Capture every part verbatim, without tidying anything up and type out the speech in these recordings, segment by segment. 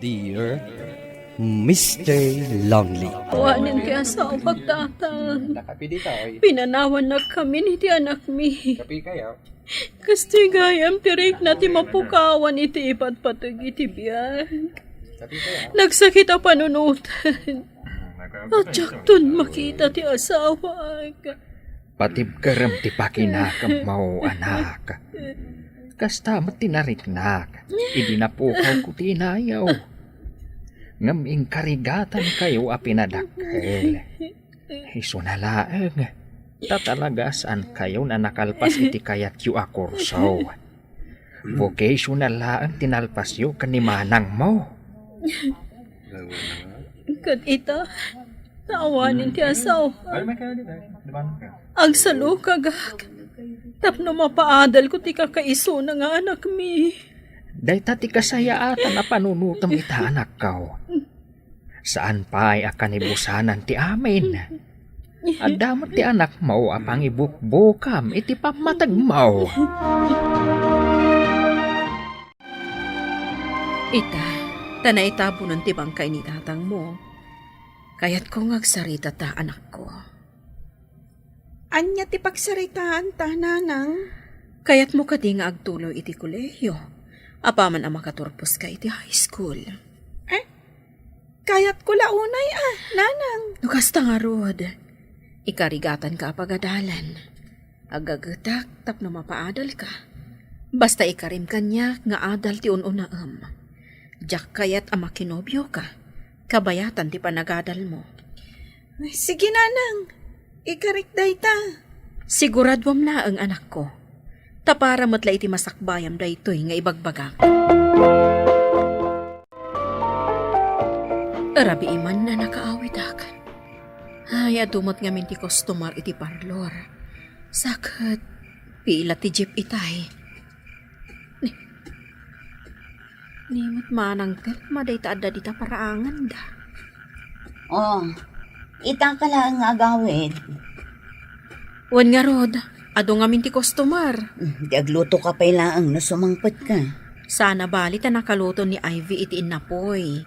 Dear Mister Lonely. Awanen ti asawak, tatang. Nakapi dita, oy. Pinanawannak kamin iti anakmi. Kapi kayo. Kastoy gayam ti rikna ti mapukawan iti ipatpateg iti biag. Kapi kayo. Nagsakit a panunotan. Nakapi kayo. Diakton makita ti asawak. Patibkerem ti pakinakemmo, anak. Kasta met ti nariknak idi napukawko ti inayo. Ngem inkarigatankayo a pinadakkel. Isuna laeng, ta talaga saankayon a nakalpas iti kayatyo a kurso. Vocational laeng ti nalpasyo ken ni manangmo. Ket ita, ta awanen ti asaw. Agsalukagak tapno mapaadalko ti kakaisuna nga anakmi. Dayta ti kasayaatan a panunotem ita, anakko. Saan pay a kanibusanan ti amin. Adda met ti anakmo a pangibukbukam iti pammategmo. Ita, ta naitabunan ti bangkay ni tatangmo. Kayatko nga agsarita ta, anakko. Ania ti pagsaritaan ta, nanang? Kayatmo kadi nga agtuloy iti kolehiyo, apaman a makaturposka iti high school? Eh, kayatko la unay a, nanang. No kasta ngarud, ikarigatanka a pagadalan. Agagetak tapno mapaadalka. Basta ikarim kaniak nga adal ti un-unaem. Diak kayat a makinobioka, kabayatan ti panagadalmo. Sige, nanang. Ikarik dayta. Siguraduam laeng, anakko. Ta para met la iti masakbayam daytoy nga ibagbagak. Rabii man a nakaawidak. Ay, adu met ngamin ti customer iti parlor. Sa ket, pila ti jeep itay. Ni, ni met manang Telma dayta adda dita paraanganda. Oh, ita ka laeng nga agawid. Wen ngarud, adu ngamin ti customer. Hmm, di agluto ka pay laeng no sumangpet ka. Sana bali ta nakaluto ni Ivy iti innapoy.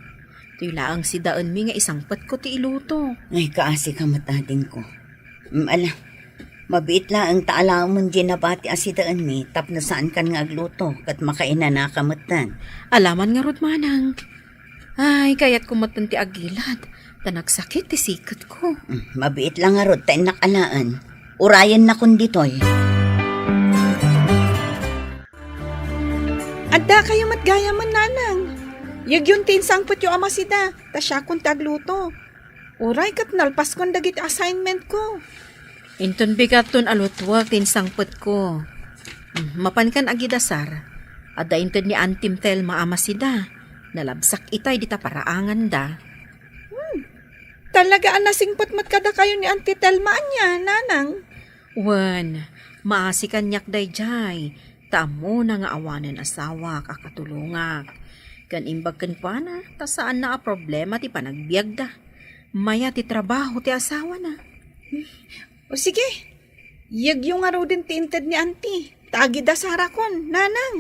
Toy laeng sidaenmi nga isangpetko ti iluto. Ay, kaasi ka met, adingko. Mm, ala, mabiit laeng ta alaem diay nabati a sidaenmi tapno saankan nga agluto ket makainanaka metten. Alaman ngarud, manang. Ay, kayatko metten ti agilad, ta nagsakit ti siketko. Mm, mabiit la ngarud ta innak alaen. Urayennakon ditoy. Addakayo met gayamen, nanang. Yegyon ti insangpetyo a masida, ta siakon ti agluto. Uray ket nalpaskon dagiti assignmentko. Inton bigatton a lutwek ti insangpetko. Hmm, mapankan agidasar. Adda inted ni Antim Telma a masida. Nalabsak itay dita paraanganda. Hmm. Talaga a nasingpet met kadakayo ni Auntie Telma ania, nanang? Wen, maasi kaniak daydiay, ta ammona nga awanen asawak a katulongak. Ken imbag kenkuana, ta saanna a problema ti panagbiagda. Mayat ti trabaho ti asawana. O sige, yegyo ngaruden ti inted ni Auntie, ta agidasarakon, nanang.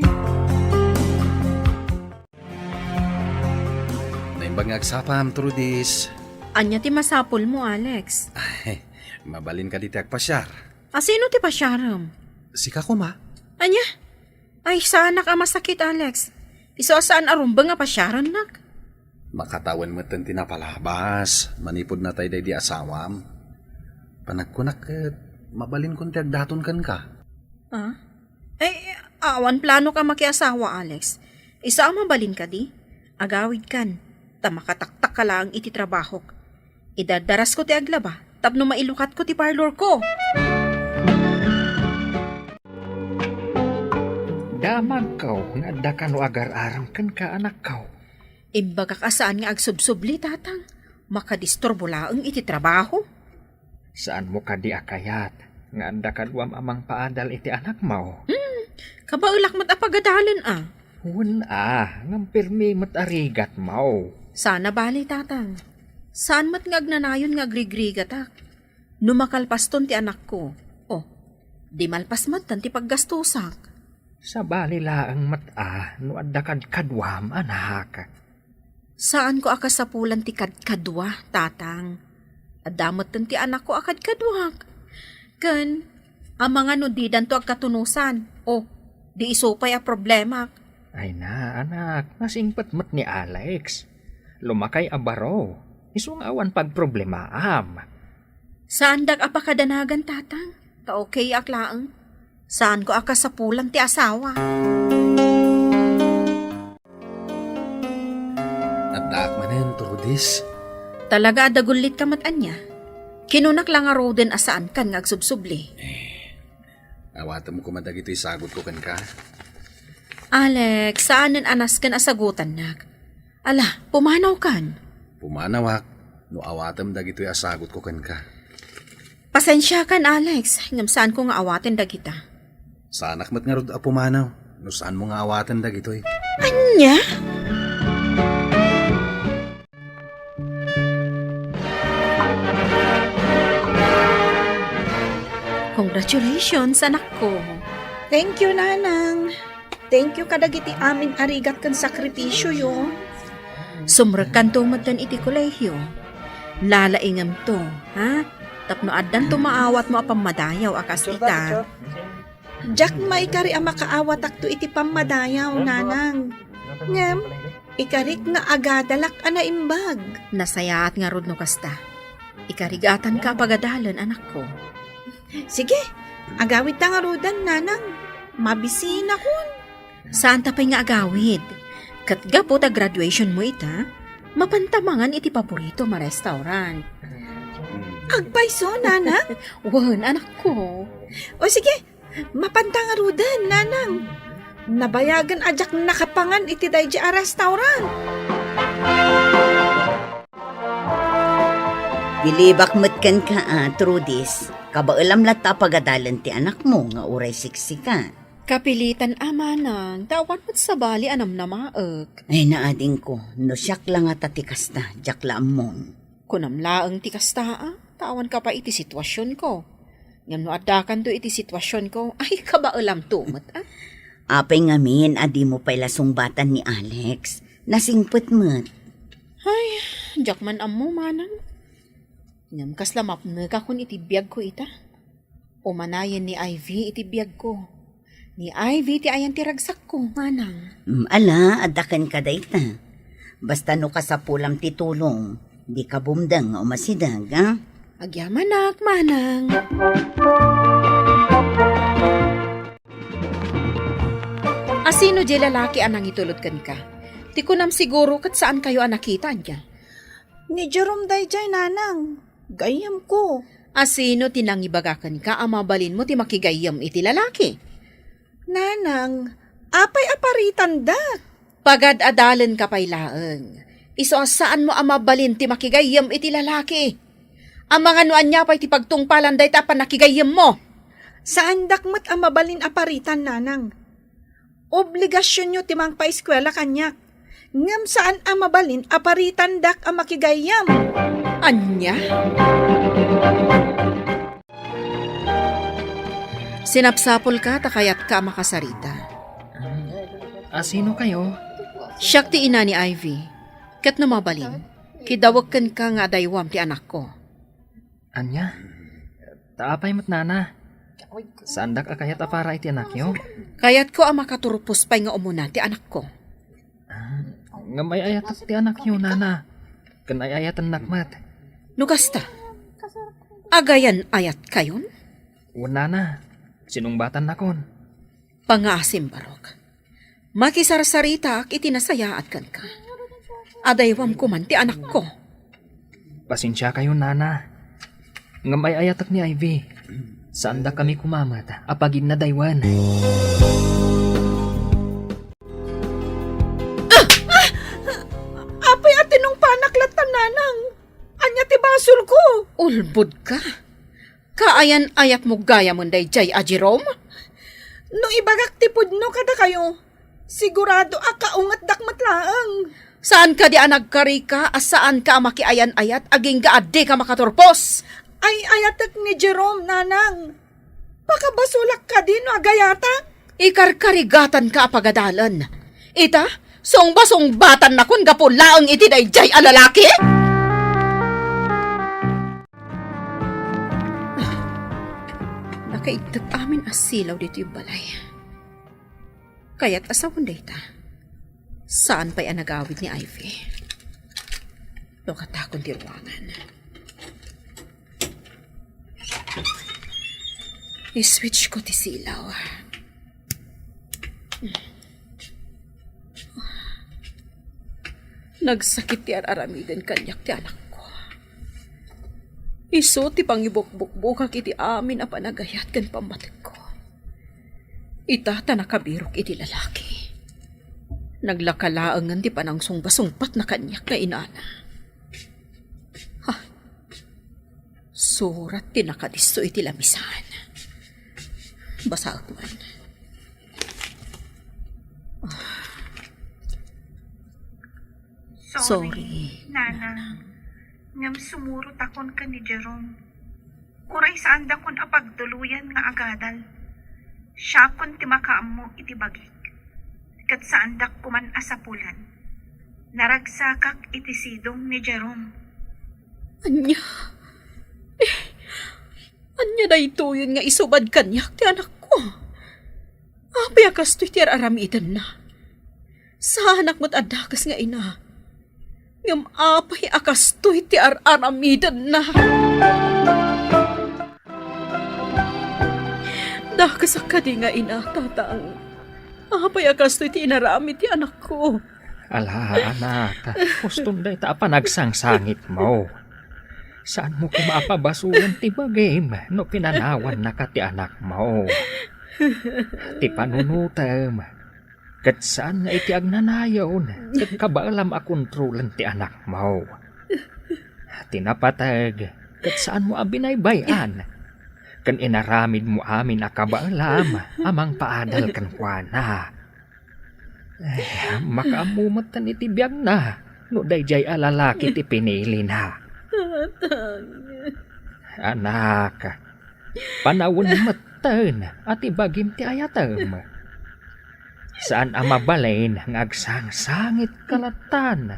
Naimbag nga agsapam, Trudis. Ania ti masapulmo, Alex? Ay, mabalin kadi ti agpasiar? A, sino ti pasiarem? Sika koma. Ania? Ay, saanak a masakit, Alex. Isu a saan a rumbeng a pasiarennak. Makatawen metten ti napalabas, manipud natay daydi asawam. Panagkunak ket, mabalinkon ti agdaton kenka. Ah? Ay, awan planok a makiasawa, Alex. Isu a mabalin kadi? Agawidkan, ta makataktakka laeng iti trabahok. Idardarasko ti aglaba tapno mailukatko ti parlorko. Damagko nga adda kano agar-arem kenka, anakko. Imbagak a saan nga agsubsubli, tatang. Makadisturbo laeng iti trabaho. Saanmo kadi a kayat nga adda kaduam a mangpaadal iti anakmo? Hmm, kabaelak met a pagadalen a. Wen a, ngem pirmi met a rigatmo. Sana bali, tatang. Saan met nga agnanayon nga agrigrigatak? No makalpaston ti anakko, oh, di malpas metten ti paggastusak. Sabali laeng met a no adda kadkaduam, anak. Saanko a kasapulan ti kadkadua, Tatang. Adda metten ti anakko a kadkaduak. Ken, amangan no didanto agkatunosan. O, di isu pay a problemak. Ay na, anak, nasingpet met ni Alex. Lumakay a baro. Isu nga awan pagproblemaam. Saandak a pakadanagan, Tatang. Ta okayak laeng. Saanko a kasapulan ti asawa. Addaak manen, Trudis. Talaga a dagullitka met ania? Kinunak la ngaruden a saankan nga agsubsubli. Awatem koma dagitoy sagutko kenka. Alex, saanen a nasken a sagutannak. Ala, pumanawkan. Pumanawak, no awatem dagitoy a sagutko kenka. Pasensiakan, Alex, ngem saanko nga awaten dagita. Saanak met ngarud a pumanaw, no saanmo nga awaten dagitoy. Ania? Congratulations, anakko. Thank you, Nanang. Thank you kadagiti amin a rigat ken sakripisyoyo. Sumrekkanto metten iti kolehio. Lalaingemto, ha? Tapno addanto maawatmo a pammadayaw a kas ita. Diak maikari a makaawatakto iti pammadayaw, Nanang. Ngem, ikarik nga agadalak a naimbag. Nasayaat ngarud no kasta. Ikarigatanka a pagadalen, anakko. Sige, agawidta ngaruden, Nanang. Mabisinakon. Saanta pay nga agawid. Ket gapu ta graduation mo ita, mapanta mangan iti paborito a restaurant. Agpayso, Nanang? Wen, anakko. O sige, mapanta ngaruden, Nanang. Nabayagen a diak nakapangan iti daydi a restaurant. Bilibak met kenka a, Trudis, kabaelam latta a pagadalen ti anakmo nga uray siksika. Kapilitan a, Manang, ta awan met sabali a namnamaek. Ay, naadingko, no siak la ngata ti kasta, diak la ammon. Kunam laeng ti kasta a, ta awan ka pay iti situasionko. Ngem no addakanto iti situasionko, ay kabaelamto met a. Apay ngamin a dimo pay la sungbatan ni Alex? Nasingpet met. Ay, diak man ammo, Manang. Ngem kasla mapnekakon iti biagko ita. Umanayen ni Ivy iti biagko. Ni Ivy ti ayan ti ragsakko, Manang. Mm, ala, adda kenka dayta. Basta no kasapulam ti tulong, dika bumdeng nga umasideg, a? Agyamanak, Manang. Asino diay lalaki a nangitulod kenka? Ti kunam siguro ket saankayo a nakita, ania? Ni Jerome daydiay, Nanang. Gayyemko. Asino ti nangibaga kenka a mabalinmo ti makigayyem iti lalaki? Nanang, apay a paritandak? Pagad-adalenka pay laeng. Isu a saanmo a mabalin ti makigayyem iti lalaki. Amangan no ania pay ti pagtungpalan dayta a pannakigayyemmo. Saandak met a mabalin a paritan, Nanang. Obligasionyo ti mangpaeskuela kaniak. Ngem saan a mabalin a paritandak a makigayyem. Ania? Sinapsapulka ta kayatka a makasarita. Asino kayo? Siak ti ina ni Ivy. Ket no mabalin, kidawek kenka nga adaywam ti anakko. Ania? Ta apay met, nana? Saandak a kayat a para iti anakyo? Kayatko a makaturpos pay nga umuna ti anakko. Ah, ngem ay-ayatek ti anakyo, nana. Ken ay-ayatennak met. No kasta, agayan-ayatkayon? Wen, nana. Sinungbatannakon. Pangngaasim, Barok. Makisarsaritaak iti nasayaat kenka. Adaywam koman ti anakko. Pasensiakayo, nana. Ngem ay-ayatek ni Ivy. Saandakami koma met a pagignadaywen. Ah! Ah! Apay a tinungpanak latta, nanang? Ania ti basolko? Ulbodka. Kaayan-ayatmo gayamen daydiay a Jerome? No ibagak ti pudno kadakayo, sigurado a kaungetdak met laeng. Saan kadi a nagkarika a saanka a makiayan-ayat agingga a dika makaturpos? Ay-ayatek ni Jerome, nanang. Pakabasolak kadi no agayatak? Ikarkarigatanka a pagadalen. Ita, Sungba-sungbatannakon gapu laeng iti daydiay a lalaki? Nakaidep amin a silaw ditoy balay. Kayat a sawen dayta. Saan pay a nagawid ni Ivy. Lukatakon ti ruangan. I-switch ko ti silaw. Nagsakit ti ar-aramiden kaniak ti anakko. Isu ti pangibukbukbokak iti amin a panagayat ken pammategko. Ita ta nakabirok iti lalaki. Naglaka laengen ti panangsungba-sungbatna kaniak nga inana. Ha? Surat ti nakadisso iti lamisaan. Basaek man. Sorry, Nanang. Ngem sumurotakon ken ni Jerome. Uray saandakon a pagtuloyan nga agadal. Siakon ti makaammo iti bagik. Ket saandak koman a sapulan. Naragsakak iti sidong ni Jerome. Ania? Eh, ania daytoyen nga isubad kaniak ti anakko? Apay a kastoy ti ar-aramidenna? Saanak met a dakes nga ina. Ngem apay a kastoy ti ar-aramidenna? Dakesak kadi nga ina, Tatang? Apay a kastoy ti inaramid ti anakko? Ala, anak, huston dayta a panagsangsangitmo. Saanmo koma a pabasolen ti bagim no pinanawannaka ti anakmo. Ti panunotem, ket saan nga iti agnanayon ket kabaelam a kontrolen ti anakmo. Ti napateg, ket saanmo a binaybay-an, ken inaramidmo amin a kabaelam a mangpaadal kenkuana. Eh, makaammo metten iti biagna no daydiay a lalaki ti pinilina. Tatang. Anak, panawen metten a ti bagim ti ayatem. Saan a mabalin nga agsangsangit ka lattan.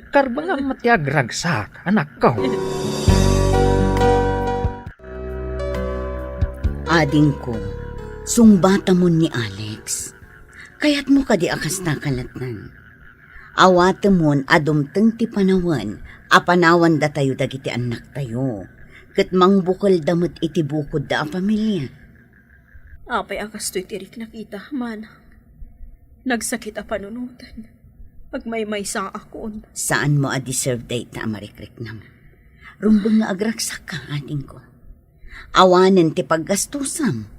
Karbengam met ti agragsak, anakko. Adingko, sungbatamon ni Alex. Kayatmo kadi a kasta ka lattan? Awatemon a dumteng ti panawen a panawandatayo dagiti annaktayo, ket mangbukelda met iti bukodda a familia. Apay a kastoy ti riknak ita, manang? Nagsakit a panunoten. Agmaymaysaakon. Saanmo a deserve dayta a marikriknam. Rumbeng nga agragsakka, adingko. Awanen ti paggastusam.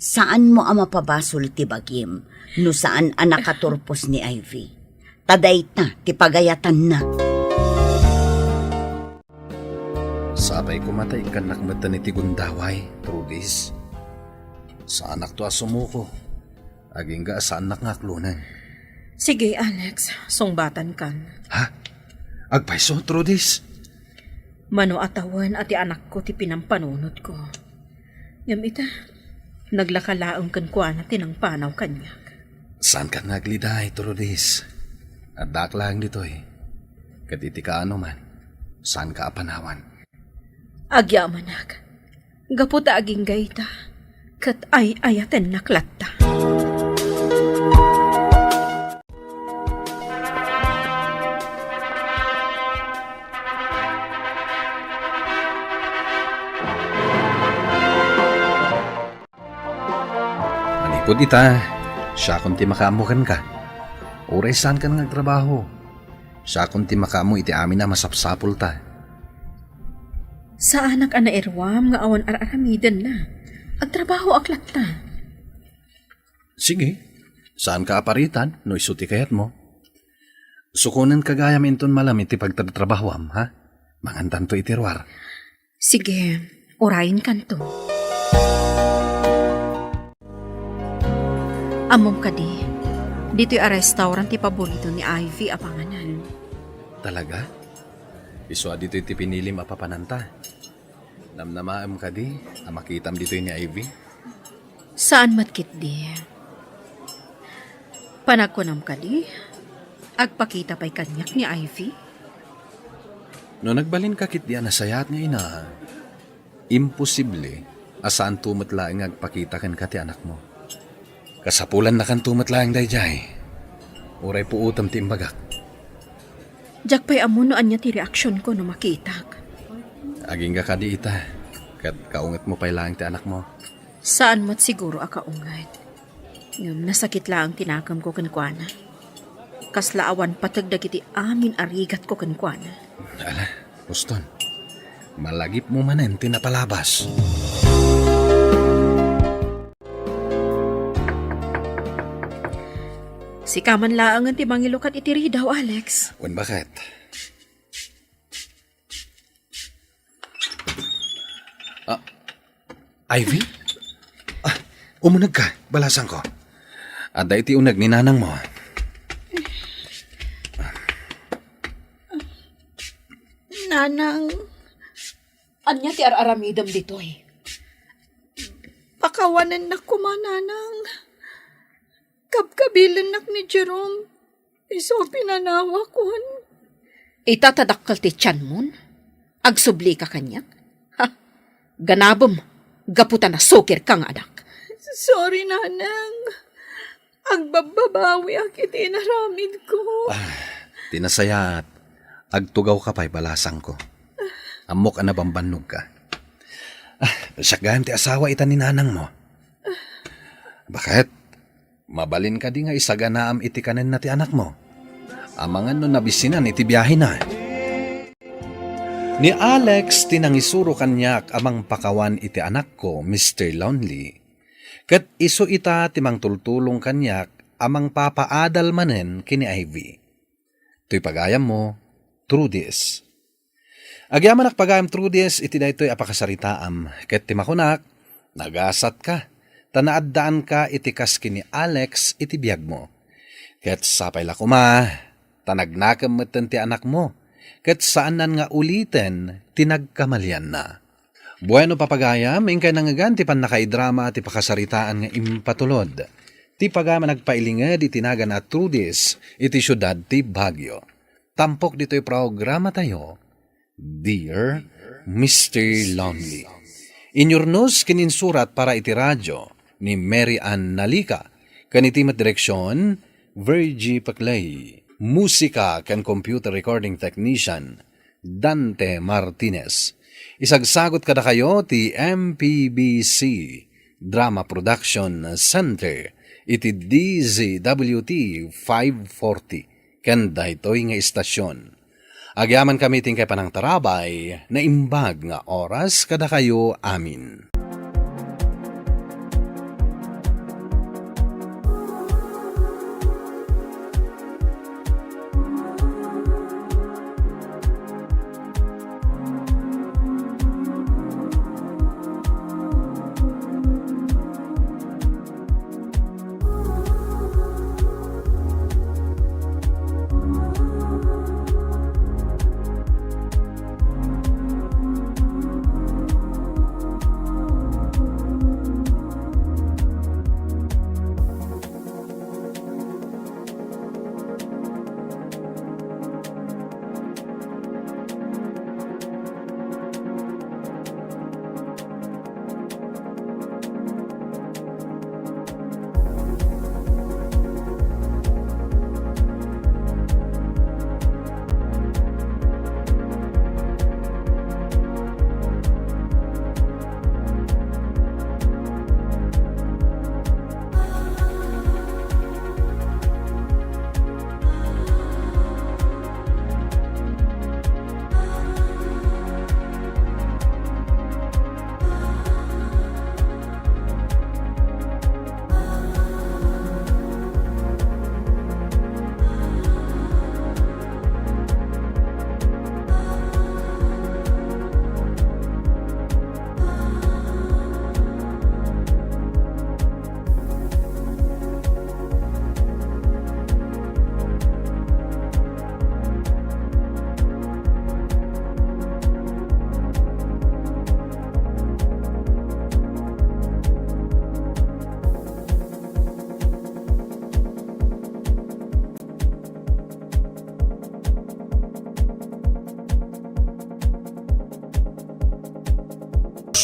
Saanmo a mapabasol ti bagim no saan a nakaturpos ni Ivy. Ta dayta ti pagayatanna. Sapay koma ta ikkannak metten iti gundaway, Trudis. Saanakto a sumuko, agingga a saannak nga aklonen. Sige, Alex, sungbatankan. Ha? Agpayso, Trudis? Mano a tawen a ti anakko ti pinampanunotko. Ngem ita, naglaka laeng kenkuana ti nangpanaw kaniak. Saankan nga agliday, Trudis. Addaak laeng ditoy. Ket iti kaano man, saanka a panawan. Agyamanak, gapu ta agingga ita, ket ay-ayatennak latta. Manipud ita, siakon ti makaammo kenka. Uray saankan nga agtrabaho, siakon ti makaammo iti amin a masapsapulta. Saanak a nairuam nga awan ar-aramidenna. Agtrabahoak latta. Sige, saanka a paritan no isu ti kayatmo. Sukonenka gayam inton malem iti pagtratrabahoam, ha? Mangantanto iti ruar. Sige, urayinkanto. Ammom kadi, ditoy a restaurant ti paborito ni Ivy a panganan. Talaga? Isu a ditoy ti pinilim a papananta. Namnamaem kadi a makitam ditoy ni Ivy? Saan met ketdi. Panagkunam kadi, agpakita pay kaniak ni Ivy? No nagbalinka ketdi a nasayaat nga ina, imposible a saanto met laeng nga agpakita kenka ti anakmo. Kasapulannakanto met laeng daydiay. Uray puotem ti imbagak. Diak pay ammo no ania ti reaksionko no makitak. Agingga kadi ita, ket kaungetmo pay laeng ti anakmo. Saan met siguro a kaunget. Ngem nasakit laeng ti nakemko kenkuana. Kasla awan pateg dagiti amin a rigatko kenkuana. Ala, Boston, malagipmo manen ti napalabas. Sika man laengen ti mangilukat iti ridaw, Alex. Wen, baket? Ah, Ivy? Ah, umunegka, balasangko. Adda iti uneg ni nanangmo. Nanang, ania ti ar-aramidem ditoy? Pakawanennak koma, Nanang. Kabkabilennak ni Jerome. Isu a pinanawakon. Ita ta dakkel ti tianmon? Agsublika kaniak? Ha? Ganabem, gapu ta nasukirka nga anak. Sorry, Nanang. Agbabbabawiak iti inaramidko. Ah, ti nasayaat, agtugawka pay, balasangko. Ammok a nabambannogka. Ah, siak gayam ti asawa ita ni nanangmo. Baket? Mabalin kadi nga isaganaam iti kanenna ti anakmo? Amangan no nabisinan iti biahena. Ni Alex ti nangisuro kaniak a mangpakawan iti anakko, Mister Lonely. Ket isu ita ti mangtultulong kaniak a mangpapaadal manen ken ni Ivy. Toy pagayammo, Trudis. Agyamanak pagayam, Trudis, iti daytoy a pakasaritaam, ket ti makunak, nagasatka, ta naaddaanka iti kas ken ni Alex iti biagmo. Ket sapay la koma, ta nagnakem metten ti anakmo, ket saannan nga uliten ti nagkamalianna. Bueno, papagayam, inkay nangngegan ti pannakaidrama ti pakasaritaan nga impatulod ti pagayam a nagpailinged iti nagan a Trudis iti siudad ti Baguio. Tampok ditoy programatayo, Dear Mister Lonely. Inyurnos ken insurat para iti radyo ni Mary Ann Nalica, ken iti met direksion, Virgie Paclay. Musika ken computer recording technician, Dante Martinez. Isagsagut kadakayo ti M P B C Drama Production Center iti D Z W T five forty ken daytoy nga istasion. Agyamankami ti inkay panangtarabay, naimbag nga oras kadakayo amin.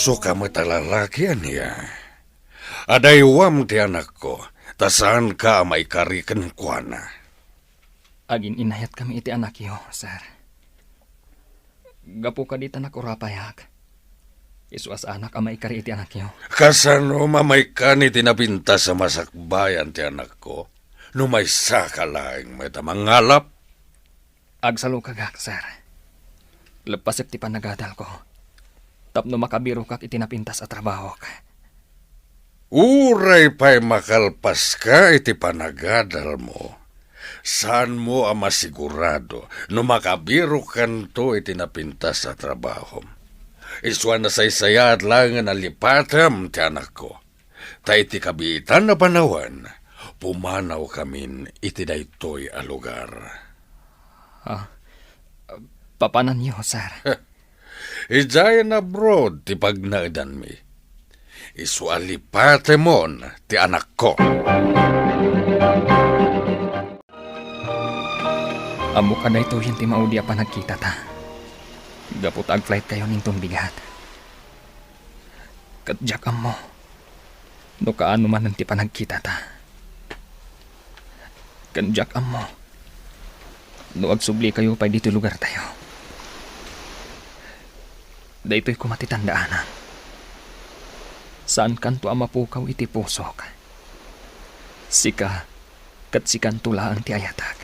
Isu ka met a lalaki, ania? Adaywam ti anakko, ta saanka a maikari kenkuana. Agin-inayatkami iti anakyo, sir. Gapu kadi ta nakurapayak, isu a saanak a maikari iti anakyo. Kasano a maikkan iti napintas a masakbayan ti anakko no maysaka laeng met a mangalap? Agsalukagak, sir. Leppasek ti panagadalko tapno makabirokak iti napintas a trabahok. Uray pay makalpaska iti panagadalmo, saanmo a masigurado no makabirokkanto iti napintas a trabahom. Isu a nasaysayaat laengen a lipatem ti anakko. Ta iti kabiitan a panawen, pumanawkamin iti daytoy a lugar. Ah, papananyo, sir? Idiayen abroad ti pagnaedanmi. Isu a lipatemon ti anakko. Ammok a daytoyen ti maudi a panagkitata. Gapu ta agflightkayon inton bigat. Ket diak ammo no kaano manen ti panagkitata. Ken diak ammo no agsublikayo pay ditoy lugartayo. Daytoy koma ti tandaanam. Saankanto a mapukaw iti pusok. Sika ket sikanto laeng ti ayatek.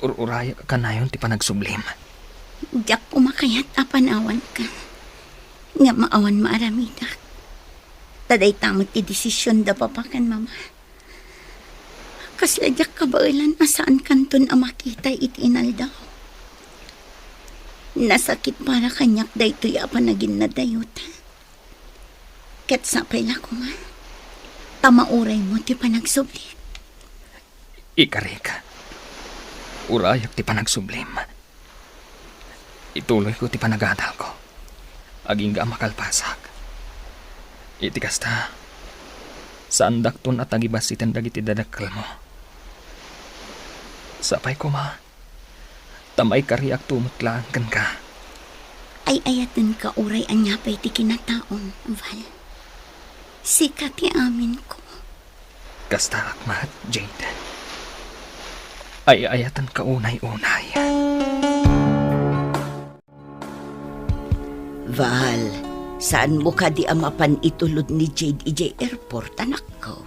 Ur-urayak a kanayon ti panagsublim. Diak koma kayat a panawanka. Ngem awan maaramidak. Ta dayta met ti desision da papa ken mama. Kasla diak kabaelan a saankanton a makita iti inaldaw. Nasakit para kaniak daytoy a panaginna dayota. Ket sapay la koma ta mauraymo ti panagsubli. Ikarik, urayak ti panagsublim. Ituloyko ti panagadalko agingga a makalpasak. Iti kasta, saandakton a tagibassiten dagiti dadakkelmo. Sapay koma ta maikariakto met laeng kenka. Ay-ayatenka uray ania pay ti kinataom, Val. Sika ti aminko. Kastaak met, Jade. Ay-ayatenka unay-unay. Val, saanmo kadi a mapan itulod ni Jade idiay airport, anakko?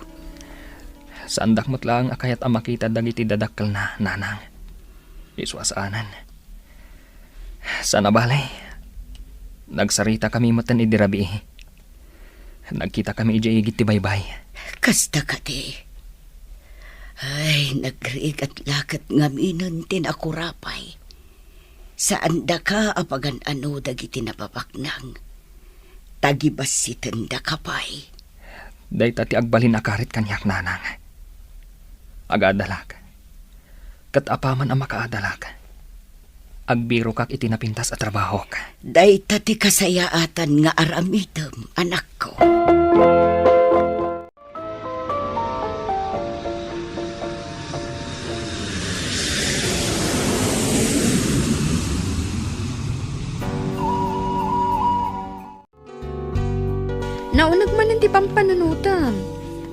Saandak met laeng a kayat a makita dagiti dadakkelna, nanang. Isu a saanen. Saan a bale, nagsaritakami metten idi rabii. Nagkitakami idiay igid ti baybay. Kasta kadi. Ay, nagrigat la ket ngaminen ti nakurapay. Saandaka a pagan-ano dagiti napapaknang. Tagibassitendaka pay. Dayta ti agbalin a karit kaniak, nanang. Agadalak. Ket apaman a makaadalak, agbirokak iti napintas a trabahok. Dayta ti kasayaatan nga aramidem, anakko. Nauneg manen ti pampanunotem.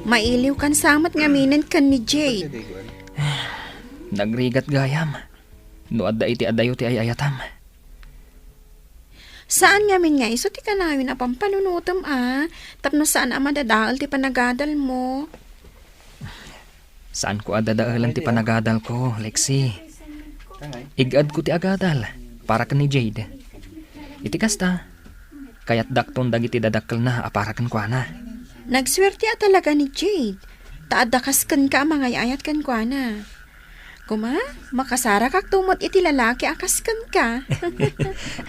Mailiwkan sa met ngaminen ken ni Jade. Nagrigat gayam no adda iti adayo ti ay-ayatam. Saan ngamin nga isu ti kanayon a pampanunotem a, tapno saan a madadael ti panagadalmo. Saanko a dadaelan ti panagadalko, Lexi. Ig-adko ti agadal para ken ni Jade. Iti kasta, kayatdakton dagiti dadakkelna a para kenkuana. Nagsuerte a talaga ni Jade, ta adda kas kenka a mangay-ayat kenkuana. Koma, makasarakakto met iti lalaki a kas kenka.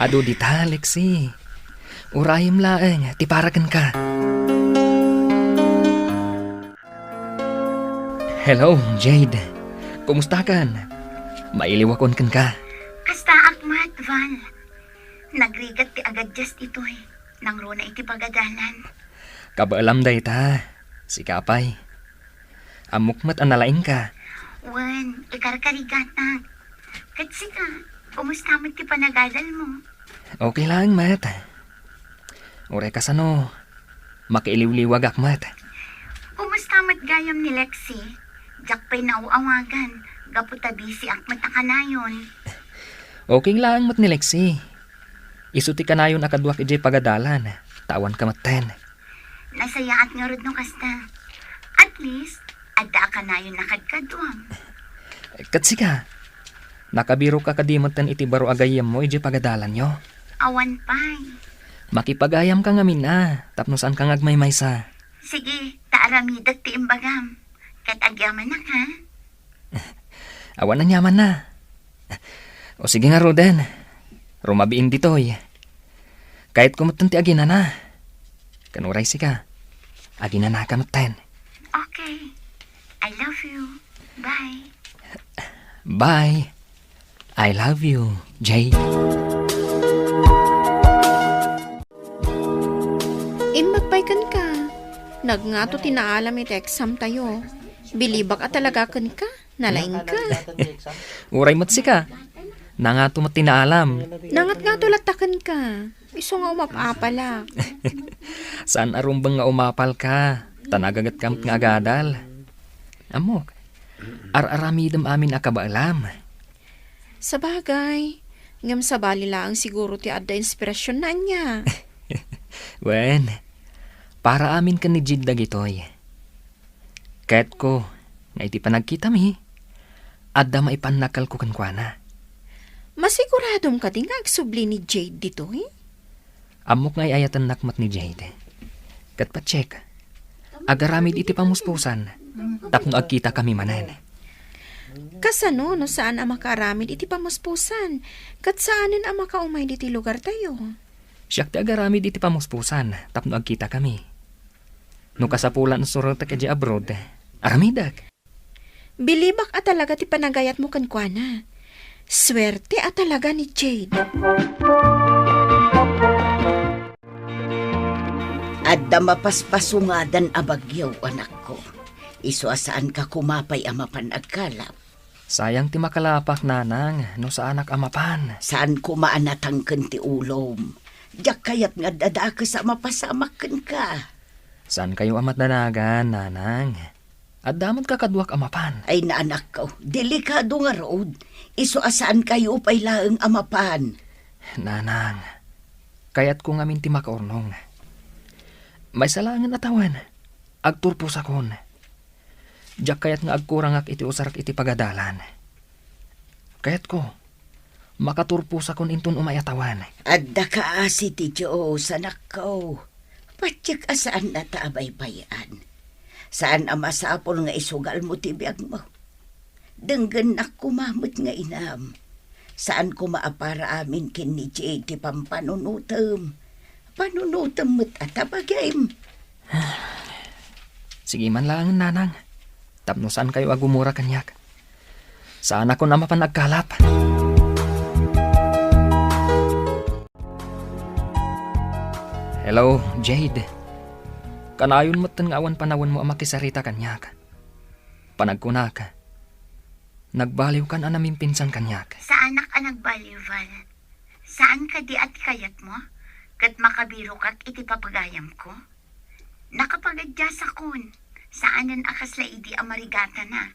Adu dita, Lexi. Urayem laeng ti para kenka. Hello, Jade. Kumustakan? Mailiwakon kenka. Kastaak met, Val. Nagrigat ti agadias itoy. Nangruna iti pagadalan. Kabaelam dayta. Sika pay. Ammok met a nalaingka. Wen, ikarkarigatak. Ket sika, kumusta met ti panagadalmo? Okay laeng met. Uray kasano, makiiliwliwagak met. Kumusta met gayam ni Lexi? Diak pay naaw-awagan, gapu ta busy ak met a kanayon. Okay laeng met ni Lexi. Isu ti kanayon a kaduak idiay pagadalan, ta awan ka metten. Nasayaat ngarud no kasta. At least, adda a kanayon a kadkaduam. Ket sika, nakabirok ka kadi metten iti baro a gayyemmo idiay pagadalanyo? Awan pay. Makipagayamka ngamin a, tapno saanka nga agmaymaysa. Sige, ta aramidek ti imbagam. Ket agyamanak, ha? Awan aniamanna. O sige ngaruden, rumabiin ditoy. Kayatko metten ti aginana. Ken uray sika, aginanaka metten. Okay. I love you. Bye. Bye. I love you, Jade. Imbag pay kenka. Nagngato ti naalam iti exam tayo. Bilibak a talaga kenka. Nalaingka. Uray met sika. Nangato met ti naalam. Nangatngato latta kenka. Isu nga umap-apalak. Saan a rumbeng nga umapalka. Ta nagagetka met nga agadal. Ammok, ar-aramidem amin a kabaelam. Sabagay, ngem sabali laeng siguro ti adda inspirasionna ania. Wen, para amin ken ni Jade dagitoy. Kayatko nga iti panagkitami, adda maipannakkelko kenkuana. Masiguradom kadi nga agsubli ni Jade ditoy? Ammok nga ay-ayatennak met ni Jade. Ket patiek, agaramid iti pamuspusan, tapno agkitakami manen. Kasano no saan a makaaramid iti pamuspusan, ket saanen a makaumay ditoy lugartayo? Siak ti agaramid iti pamuspusan, tapno agkitakami. No kasapulan a surotek idiay abroad, aramidek. Bilibak a talaga ti panagayatmo kenkuana. Suerte a talaga ni Jade. Adda mapaspasungadan a bagyo, anakko. Isu a saanka koma pay a mapan agkalap. Sayang ti makalapak, nanang, no saanak a mapan. Saan koma a natangken ti ulom. Diak kayat nga adda dakes a mapasamak kenka. Saankayo a madanagan, nanang. Adda met kakaduak a mapan. Ay, nanakko, delikado ngarud. Isu a saankayo pay laeng a mapan. Nanang, kayatko ngamin ti makaurnong. Maysa laengen a tawen, agturposakon. Diak kayat nga agkurangak iti usarek iti pagadalan. Kayatko, makaturposakon inton umay a tawen. Adda kaasi ti Dios, anakko. Patiek a saannata a baybay-an. Saan a masapul nga isugalmo ti biagmo. Denggennak koma met nga inam. Saan koma a para amin ken ni Jade ti pampanunotem. Panunotem met a ta bagim. Sige man laengen, nanang, tapno saankayo a gumura kaniak. Saanakon a mapan agkalap. Hello, Jade. Kanayon metten nga awan panawenmo a makisarita kaniak. Panagkunak, nagbaliwkan a namimpinsan kaniak. Saanak a nagbaliw, Val. Saan kadi a ti kayatmo? Ket makabirokak iti papagayamko? Nakapagadiasakon. Saanen a kasla idi a marigatana.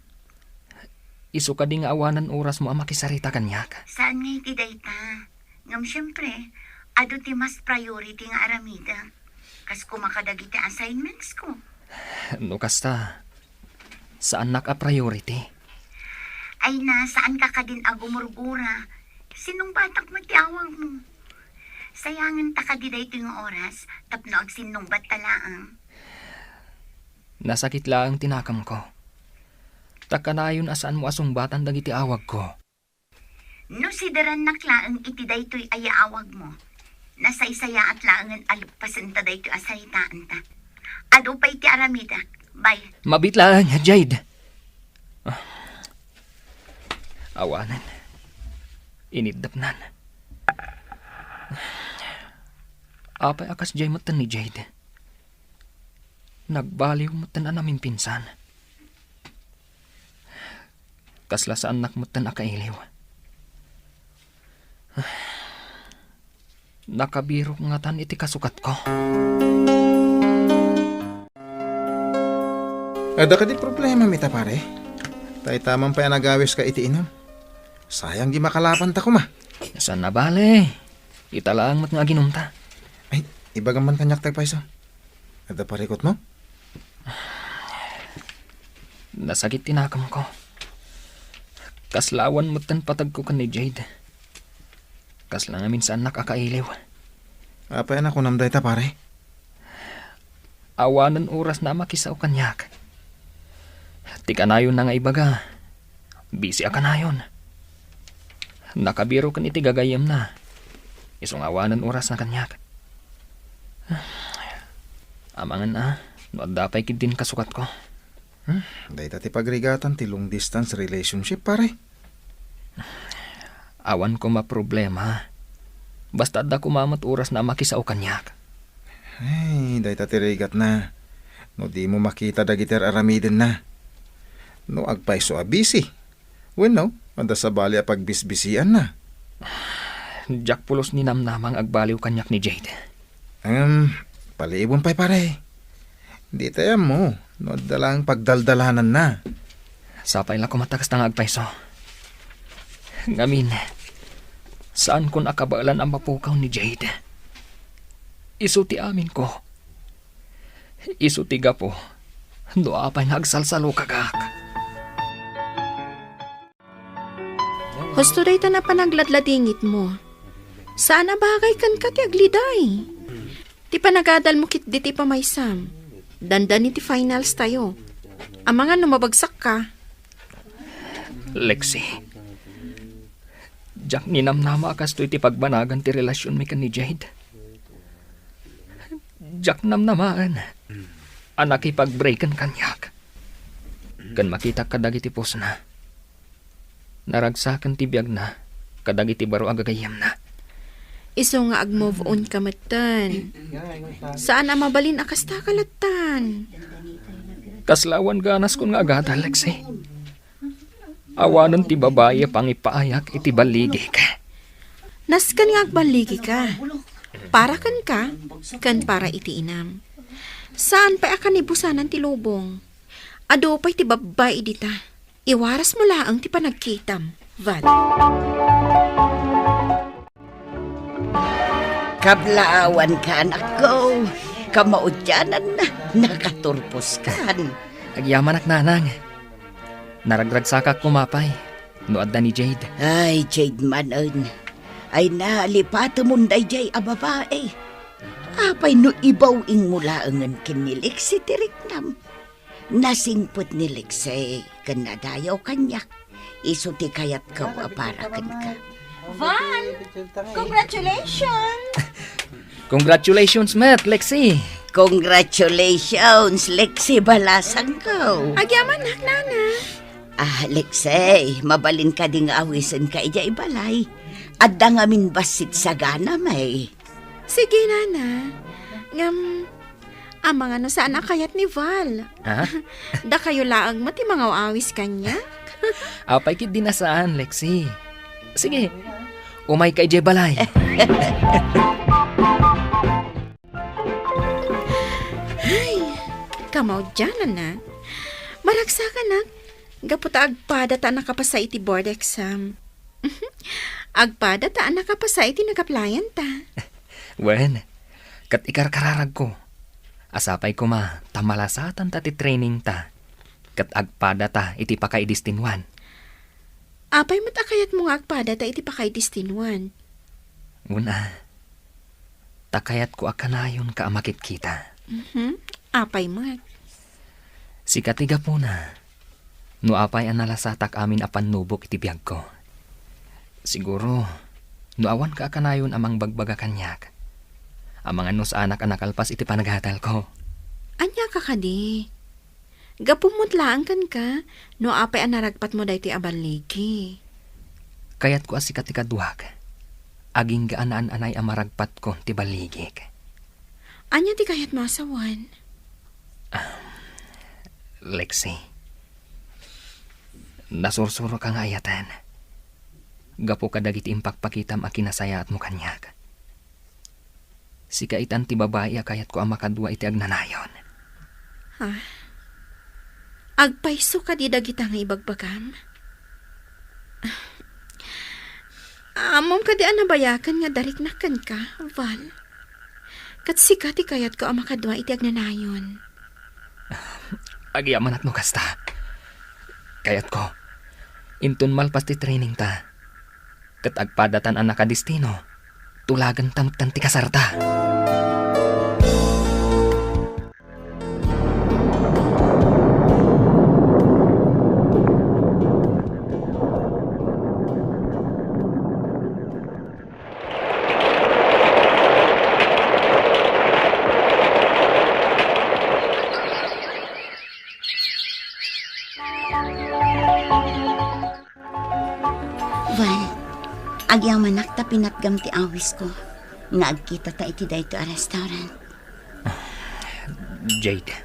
Isu kadi nga awanen orasmo a makisarita kaniak? Saan nga iti dayta. Ngem siempre, adu ti mas priority nga aramidek. Kas koma kadagiti assignments ko. No kasta, saannak a priority. Ay na, saanka kadin a gumurgura. Sinungbatak met ti awagmo. Sayangen ta kadi daytoy nga oras tapno agsinnungbat ta laeng. Nasakit laeng ti nakemko. Ta kanayon a saanmo a sungbatan dagiti awagko. No siderannak laeng iti daytoy a yaawagmo, nasaysayaat laengen a leppasen ta daytoy a saritaanta. Adu pay ti aramidek. Bye. Mabiit laeng, Jade. Ah. Awanen. Iniddepnan. Apay a kasdiay metten ni Jade? Nagbaliw metten a namimpinsan. Kasla saannak metten a kailiw. Nakabirok ngatan iti kasukatko. Adda kadi problema, mita, pare? Dayta man pay a nagawiska iti inum. Sayang di makalapanta koma. Saan a bale. Ita laeng met nga aginumta. Ay, ibagam man kaniak ti agpayso. Adda parikutmo? Nasakit ti nakemko. Kasla awan metten patagko ken ni Jade. Kasla ngamin saannak a kailiw. Apay a nakunam dayta, pare? Awanen orasna a makisao kaniak. Ti kanayonna nga ibaga, busy a kanayon. Nakabirok ken iti gagayyemna. Isu nga awanen orasna kaniak. Amangan a, no adda pay ketdin kasukatko. Hmm, dayta ti pagrigatan ti long distance relationship, pare. Awan koma problema. Basta adda koma met orasna a makisao kaniak. Ay, dayta ti rigatna. No dimo makita dagiti ar-aramidenna. No agpayso a busy. Wenno, adda sabali a pagbisbisianna. Diak pulos ninamnama nga agbaliw kaniak ni Jade. Em, paliibon pay, pare. Dita ammo no adda laeng pagdaldalananna. Sapay la koma ta kasta nga agpayso. Ngamin, saankon a kabaelan a mapukaw ni Jade. Isu ti aminko. Isu ti gapu no apay nga agsalsalukagak. Husto dayta a panagladladingitmo. Saan a bagay kenka ti agliday. Ti panagadalmo ketdi ti pamaysam. Dandani ti finals tayo. Amangan no mabagsakka. Lexi, diak ninamnama a kastoy ti pagbanagan ti relasionmi ken ni Jade. Diak namnamaen a nakipag-breaken kaniak. Ken makitak kadagiti postna. Naragsaken ti biagna kadagiti baro a gagayyemna. Isu nga ag-move on ka metten. Saan a mabalin a kasta ka lattan. Kasla awan ganaskon nga agadal, Lexi. Awanen ti babai a pangipaayak iti balligik. Nasken nga agballigi ka. Para kenka, ken para iti inam. Saan pay a kanibusanan ti lubong. Adu pay ti babbai dita. Iwarasmo laeng ti panagkitam, Val. Kablaawanka, anakko. Kamaudiananna, nakaturposkan. Agyamanak, nanang. Naragragsakak koma pay no adda ni Jade. Ay, Jade manen. Ay, nalipatemon daydiay a babai. Apay no ibaw-ingmo laengen ken ni Lexi ti riknam? Nasingpet ni Lexi ken nadayaw kaniak. Isu ti kayatko a para kenka. Val, congratulations! Congratulations met, Lexi! Congratulations, Lexi, balasangko. Agyamanak, nana. Ah, Lexi, mabalin kadi nga awisenka idiay balay? Adda ngamin bassit saganam, eh. Sige, nana. Ngem, amangan no saan a kayat ni Val. Ha? Dakayo laeng met ti mangaw-awis kaniak. Apay ketdi a saan, Lexi. Sige, umayka idiay balay. Ay, kamaudiananna. Maragsakanak, gapu ta agpada ta a nakapasa iti board exam. Agpada ta a nakapasa iti nag-applyan ta. Wen, ket ikarkararagko a sapay koma ta malasatan ta ti training ta, ket agpada ta iti pakaidestinwan. Apay met a kayatmo nga agpada ta iti pakaidestinwan? Una, ta kayatko a kanayonka a makitkita. Mhm. Apay met? Sika ti gapuna no apay a nalasatak amin a pannubok iti biagko. Siguro, no awanka a kanayon a mangbagbaga kaniak, amangan no saanak a nakalpas iti panagadalko. Ania ka kadi? Gapu met laeng kenka no apay a naragpatmo daytoy a balligi. Kayatko a sika ti kaduak, agingga a naan-anay a maragpatko ti balligik. Ania ti kayatmo a sawen? Ah, Lexi, nasursuroka nga ayaten gapu kadagiti impakpakitam a kinasayaatmo kaniak. Sika itan ti babai a kayatko a makadua iti agnanayon. Ha? Agpayso kadi dagita nga ibagbagam? Ammom kadi a nabayaken nga dariknak kenka, Val? Ket sika ti kayatko a makadua iti agnanayon. Agyamanak no kasta. Kayatko, inton malpas ti training ta, ket agpadatan a nakadestino, tulagenta metten ti kasarta. Val, agyamanak ta pinatgam ti awisko nga agkitata iti daytoy a restaurant. Jade.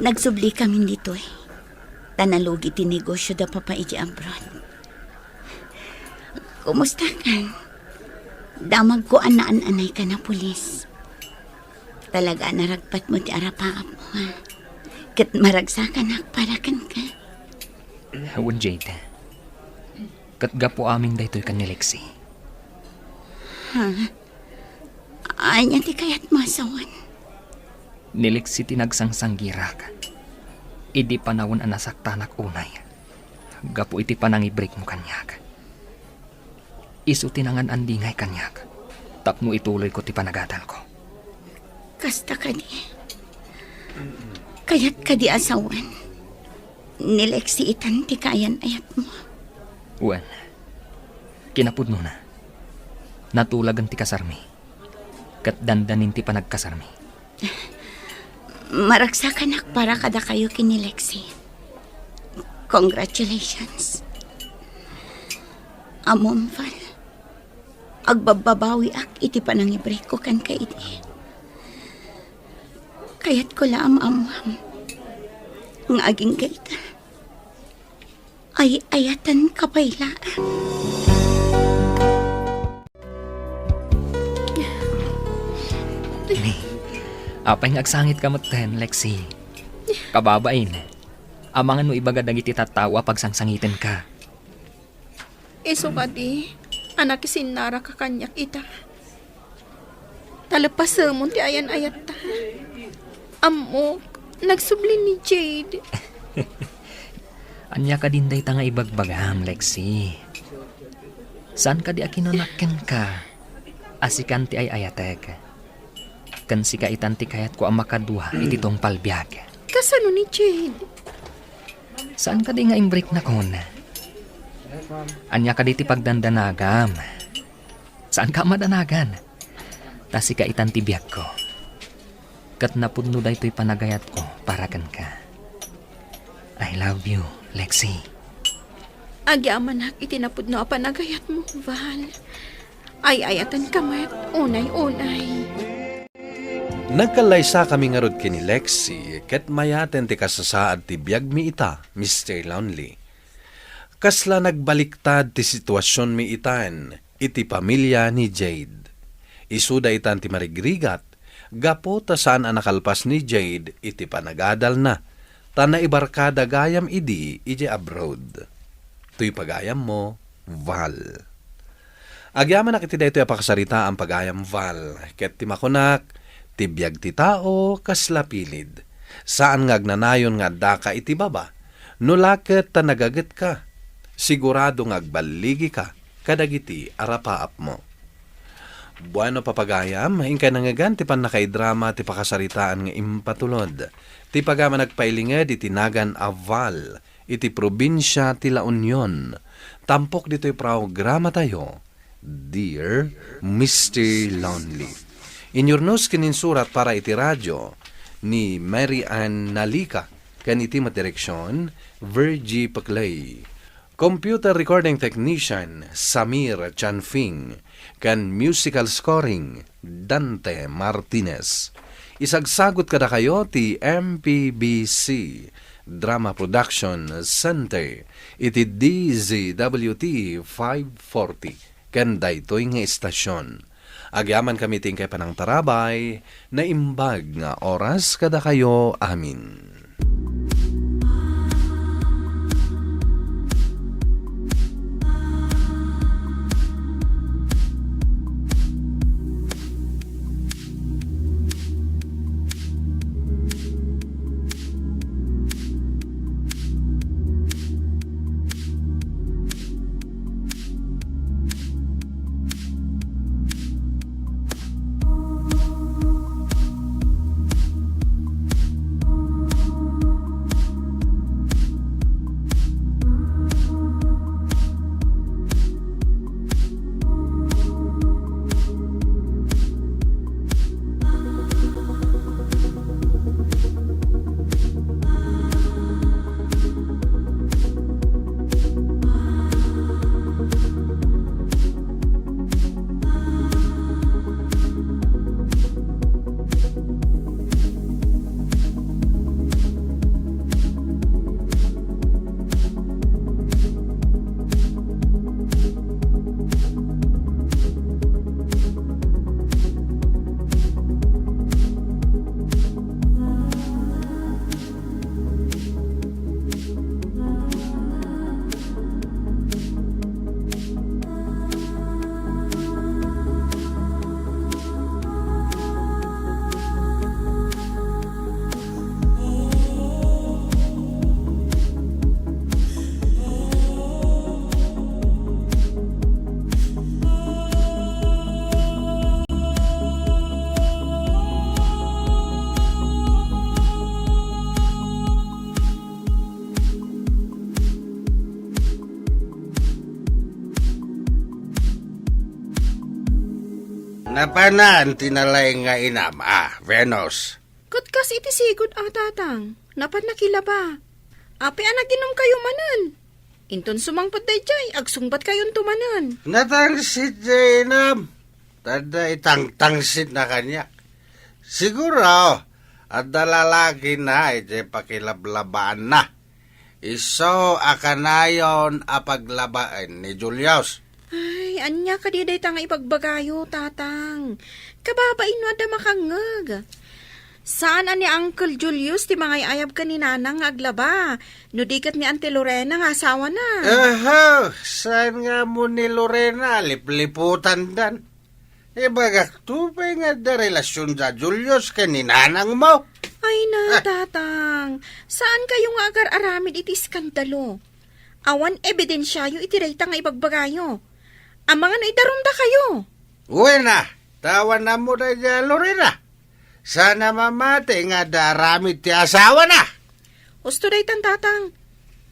Nagsubli kami ditoy. Ta nalugi ti negosio da papa iti abroad. Kumusta kan? Damagko a naan-anay ka na pulis. Talaga a naragpatmo ti arapaapmo, ha? Ket maragsakanak para kenka. Wen, Jade. Ket gapu amin daytoy ken ni Lexi. Ha? Ania ti kayatmo a sawen? Ni Lexi ti nagsangsanggirak idi panawen a nasaktanak unay gapu iti panangibrikmo kaniak. Isu ti nangan-andingay kaniak tapno ituloyko ti panagadalko. Kasta kadi? Kayat kadi a sawen? Ni Lexi itan ti kaayan-ayatmo. Wen, kinapudnona, natulagen ti kasarmi, ket dandanin ti panagkasarmi. Maragsakanak para kadakayo ken ni Lexi. Congratulations. Ammom, Val, agbabbabawiak iti panangibrikko kenka idi. Kayatko la a maammuam nga agingga ita. Ay-ayatenka pay laeng. Apay nga agsangitka metten, Lexi? Kababain, amangan no ibaga dagiti tattao a pagsangsangitenka. Isu kadi a nakisinnaraka kaniak ita. Ta lepasemon ti ayan-ayatta. Ammok, nagsubli ni Jade. Ania kadin dayta nga ibagbagam, Lexi? Saan kadi a kinanak kenka a sikan ti ay-ayatek? Ken sika itan ti kayatko a makadua iti tungpal biag. Kasano ni Jade? Saan kadi nga imbriknakon? Ania kadi ti pagdandanagam? Saanka a madanagan? Ta sika itan ti biagko. Ket napudno daytoy panagayatko para kenka. I love you, Lexi. Agyamanak iti napudno a panagayatmo, Val. Ay-ayatenka met, unay-unay. Nagkallaysakami ngarud ken ni Lexi ket mayaten ti kasasaad ti biagmi ita, Mister Lonely. Kasla nagbaliktad ti situasionmi itan iti pamilya ni Jade. Isuda itan ti marigrigat gapu ta saan a nakalpas ni Jade iti panagadalna, ta naibarkada gayam idi idiay abroad. Toy pagayammo, Val. Agyamanak iti daytoy a pakasaritaan, pagayam Val, ket ti makunak, ti biag ti tao kasla pilid. Saan nga agnanayon nga addaka iti baba, no la ket ta nagagetka, sigurado nga agballigika kadagiti arapaapmo. Bueno, papagayam, inkay nangngegan ti pannakaidrama ti pakasaritaan nga impatulod. Ti pagayam a nagpailinged iti nagan a Val, iti probinsia ti La Union. Tampok ditoy programatayo, Dear Mister Lonely. Inyurnos ken insurat para iti radio ni Mary Ann Nalica, ken iti met direksion, Virgie Paclay. Computer recording technician, Samir Chanfing, ken musical scoring, Dante Martinez. Isagsagut kadakayo ti M P B C Drama Production Center iti D Z W T five forty ken daytoy nga istasion. Agyamankami ti inkay panangtarabay, naimbag nga oras kadakayo amin. Napanan ti nalaing nga inam, a, Venus. Ket kas iti sigud a, Tatang, napan nakilaba. Apay a naginumkayo manen? Inton sumangpet daydiay, agsungbatkayonto manen. Natangsit diay inam. Tadda itangtangsit na kaniak. Siguro, adda lalaki na iti pakilablabaanna. Isu a kanayon a paglabaen ni Julius. Ay, ania kadi dayta nga ibagbagayo, Tatang? Kababain no adda makangngeg. Saan a ni Uncle Julius ti mangay-ayab ken ni Nanang nga aglaba, no di ket ni Auntie Lorena nga asawana. Aha, saan nga ammo ni Lorena, lipliputandan. Ibagakto pay nga adda relasion da Julius ken ni nanangmo. Ay na, Ah. Tatang. Saankayo nga agar-aramid iti iskandalo. Awan ebidensiayo iti dayta nga ibagbagayo. Amangan no idarumdakayo. Wen a, ta awan ammo daydiay a Lorena. Saan a mamati nga adda aramid ti asawana. Husto daytan, Tatang.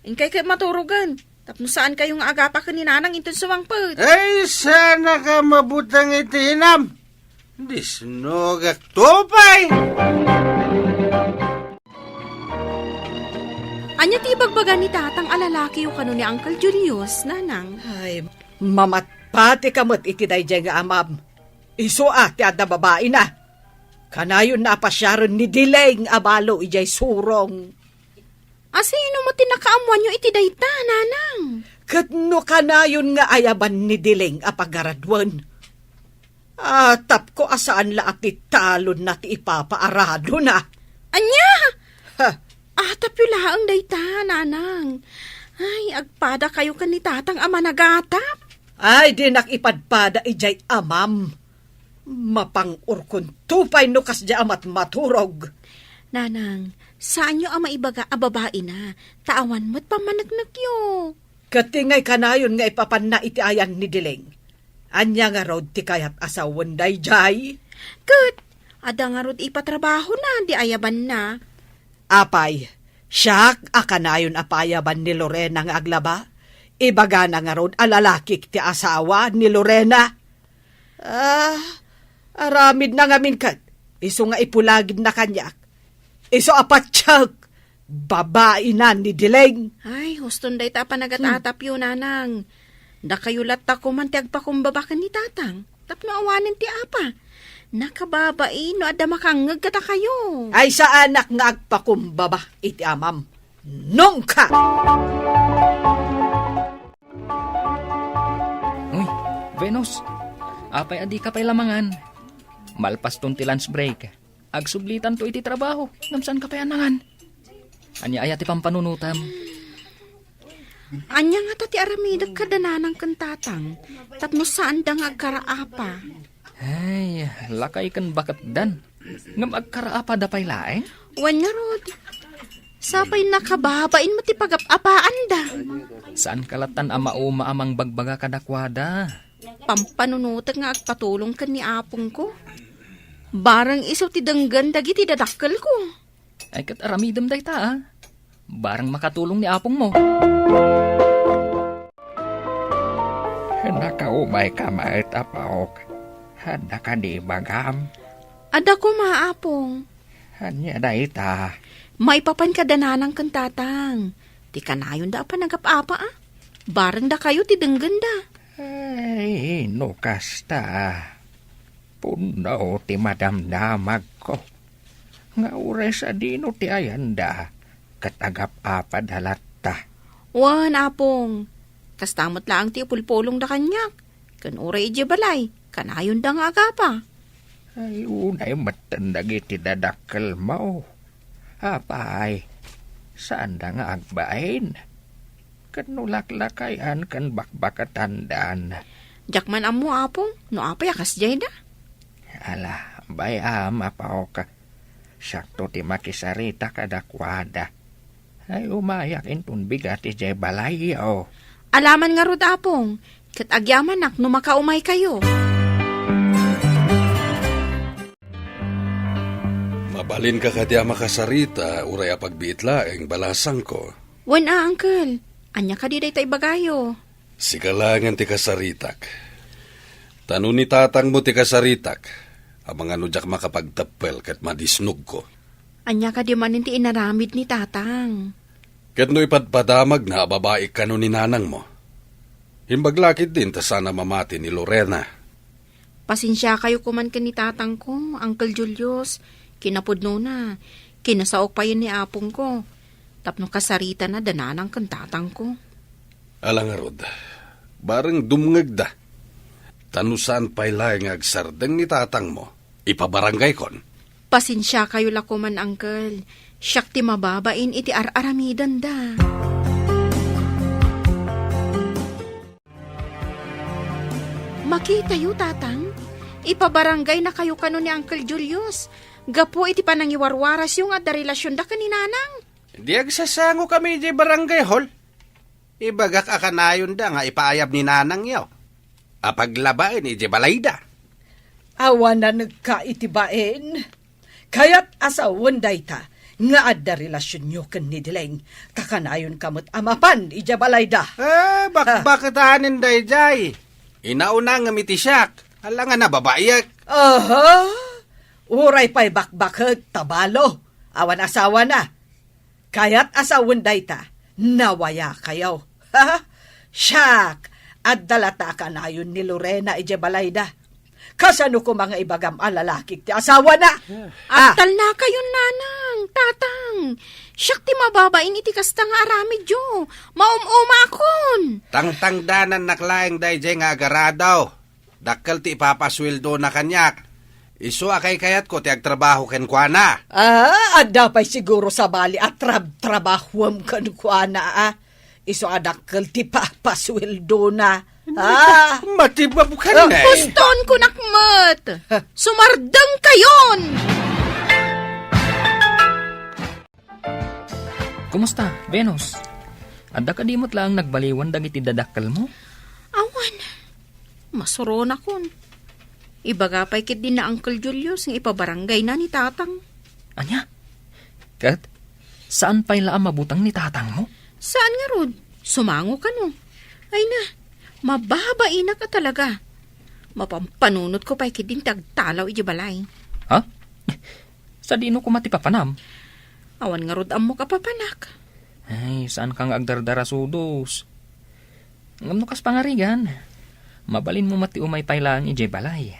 Inkay ket maturogen. Tapno saankayo nga agapa ken ni Nanang inton sumangpet. Ay, saanka mabutang iti inam. Disnogakto pay. Ania ti ibagbaga ni Tatang a lalakiyo kano ni Uncle Julius, Nanang? Ay, mamatpatika met iti daydiay nga amam. Isu a ti adda babaina. Kanayonna a pasiaren ni Dileng a balo idiay surong. Asino met ti nakaammoanyo iti dayta, Nanang? Ket no kanayon nga ayaban ni Dileng a pagaraduen, atapko a saan la a ti talonna ti ipapaaradona. Ania? Ha? Atapyo laeng dayta, Nanang. Ay, agpadakayo ken ni Tatang a managatap. Ay, dinak ipadpada idiay amam. Mapang-urkonto pay no kasdiay a matmaturog. Nanang, saanyo a maibaga a babaina, ta awan met pammaneknekyo. Ket ti ngay kanayon nga ipapanna iti ayan ni Dileng. Ania ngarud ti kayat a sawen daydiay? Ket, adda ngarud ipatrabahona di ayabanna. Apay, siak a kanayon a paayaban ni Lorena nga aglaba? Ibagana ngarud a lalakik ti asawa ni Lorena? Ah, aramidna ngamin ket isu nga ipulagidna kaniak. Isu a patiek, babaina ni Dileng. Ay, huston dayta a panagat-atapyo, Nanang. Dakayo latta koman ti agpakumbaba ken ni Tatang. Tapno awanen ti apa. Nakababain no adda makangngeg kadakayo. Ay, saanak nga agpakumbaba iti amam. Nungka! Uy, Venus, Apay a dika pay la mangan? Malpaston ti lunch break, agsublitanto iti trabaho, ngem saanka pay a nangan. Ania aya ti pampanunotem? Ania ngata ti aramidek kada nanang ken tatang tapno saanda nga agkaraapa? Ay, lakay ken baketdan. Ngem agkaraapada pay laeng? Wen ngarud, sapay nakababain met ti pagap-apaanda. Saanka lattan a mauma a mangbagbaga kadakuada. Pampanunotek nga agpatulong ken ni apongko. Bareng isu ti denggen dagiti dadakkelko. Ay, ket aramidem dayta, a. Bareng makatulong ni apongmo. Nakaumayka met, apaok. Adda kadi ibagam? Adda koma, apong. Ania dayta? Maipapan kada nanang ken tatang. Ti kanayonda a panagap-apa, a. Bareng dakayo ti denggenda. Ay, no kasta. Punno ti madamdamagko. Nga uray sadino ti ayanda, ket agap-apada latta. Wen, apong. Kasta met laeng ti ipulpulongda kaniak. Ken uray idiay balay, kanayonda nga agapa. Ay, unay metten dagiti dadakkelmo. Apay, saanda nga agbain? Ket no laklakayan ken bakbaketandan. Diak man ammo, apong, no apay a kasdiayda. Ala, bay-am, apaok. Siakto ti makisarita kadakuada. Ay, umayak inton bigat idiay balayyo. Alaman ngarud, apong, ket agyamanak no makaumaykayo. Mabalinka kadi a makasarita, uray apagbiit laeng, balasangko? Wen a, uncle. Ania kadi dayta ibagayo? Sika laengen ti kasaritak. Ta no ni tatangmo ti kasaritak, amangan no diak makapagteppel ket madisnogko. Ania kadi manen ti inaramid ni tatang? Ket no ipadpadamagna a babai kano ni nanangmo? Imbag la ketdin ta saan a mamati ni Lorena. Pasensiakayo koman ken ni tatangko, Uncle Julius. Kinapudnona, kinasaok payen ni apongko. Tapno kasaritana da nanang ken tatangko. Ala ngarud, bareng dumngegda. Ta no saan pay laeng nga agsardeng ni tatangmo, ipabaranggaykon. Pasensiakayo la koman, uncle. Siak ti mababain iti ar-aramidenda. Makitayo, tatang. Ipabaranggaynakayo kano ni Uncle Julius gapu iti panangiwarwarasyo nga adda relasionda ken ni nanang. Di agsasangokami idiay barangay hall. Ibagak a kanayonda nga ipaayab ni nanangyo a paglabaen idiay balayda. Awan nanekka iti bain. Kayat a sawen dayta nga adda relasionyo ken ni Dileng, ta kanayonka met a mapan idiay balayda. Eh, bakbaketanen daydiay. Inauna ngem iti siak, alangan a babaiek. Aha! Uray pay bakbaket, tabalo, awan asawana. Kayat a sawen dayta, nawayakayo. Siak, adda latta a kanayon ni Lorena idiay balayda. Kasano koma nga ibagam a lalakik ti asawana? Ah. Agtalnakayon, nanang, tatang. Siak ti mababain iti kasta nga aramidyo. Maum-umakon. Tangtangdanannak laeng daydiay nga agarado. Dakkel ti ipapasueldona kaniak. Isu a kaykayatko ti agtrabaho kenkuana. Ah, adda pay siguro sabali a trab-, trabahuem kenkuana, ah. Isu a dakkel ti papasueldona. Ah. Matibabkan, ah, eh. Puston kunak met. Sumardengkayon! Kumusta, Venus? Adda kadi met laeng nagbaliwan dagiti dadakkelmo? Awan. Masuronakon. Ibaga pay ketdi ni Uncle Julius nga ipabaranggayna ni Tatang. Ania? Ket, saan pay la a mabuteng ni tatangmo? Saan ngarud? Sumango kano. Ay na, mababainak a talaga. Mapampanunotko pay ketdin ti agtalaw idiay balay. Ha? Sadino koma ti papanam? Awan ngarud ammok a papanak. Ay, saanka nga agdardarasudos. Ngem no kas pangarigan, mabalinmo met ti umay pay laeng idiay balay.